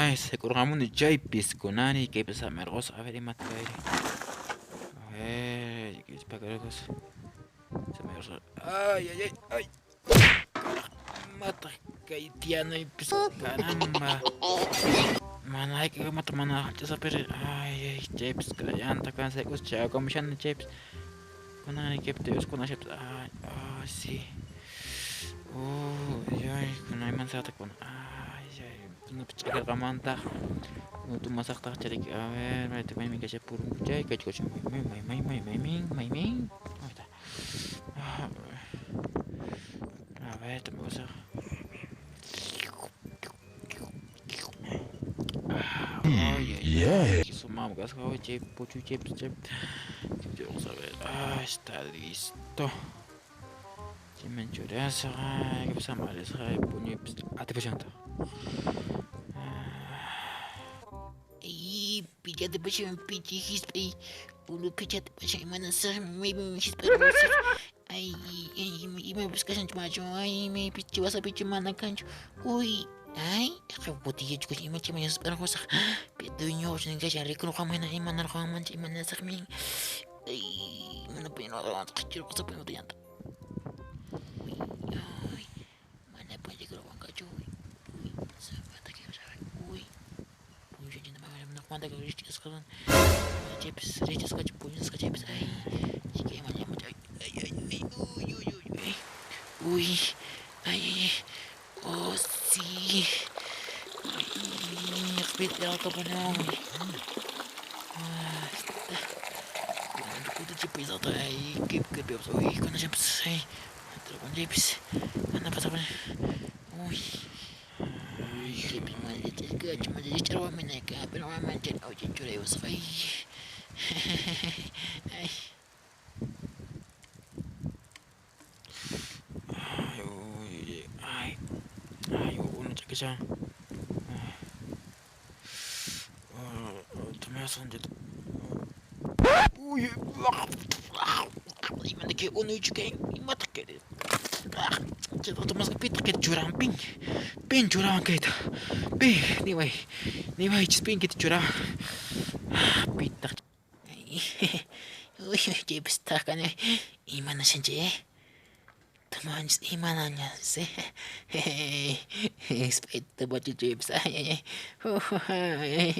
Ay, sayk'urqamuni chaypis kunani kaypi samirqusaq. A ver imata kayri. A ver, pakarqus. Samirqusaq. Ay, ay, ay, ay. Imataq kay tiyanaypis caramba. Mana hayk'akamata mana hallch'asapiri. Ay, ay, chaypis kallanta kan sayk'us chayakamushani chaypis. Kunani kaypi tiyaskunashapis. Ay, ay, sí. Uy, ay, kunan imansaqta kunan. Ay, ay, kunapi ch'akirqamantaq. Tumasaqtaq charik. A ver, mayta maymi kashan purunku chay kachkashan. May, may, may, may, may, may, may, may. Ahí está. A ver, tumasaq. Ay, ay, ay. Sumam kasqa, chay puchu chay chay. Vamos a ver. Ah, está listo. Chayman churasaq. Ay, samarisqa puñuypis atipashanta. Ay, pichata pashan pichi hisp'ay unu pichata pashan imanasaq maypim hisp'arusaq ay ay imapas kashanchu machu ay maypis chiwasapichu mana kanchu uy ay botillachu kashan imachi mana hisp'arqusaq dueñochu kashan rikurqanman hina imanarqanmanchu imanasaqmi ay mana puñurqanchu botellanta uy ay mana puñurqanchu uy zapata uy chaypis richasqachu puñusqa chaypis ay ay ay ay ay uy uy uy uy uy ay ay oh sí ay ay qué uy cuando ay chaypis mana pasaqun uy ay Ay, uy, ay, ay, unu ch'akishan. Tomasaq Uy, imata kay unuychu kay imataq kay tomasqa pitaq kayta churawan pin pin churawan kayta pin niway niwaychis pin kayta churawan pitaq uy chaypis thak kani imanashan chay Tomanchis imanañas sp'ayta pacha chaypis ay ay ay.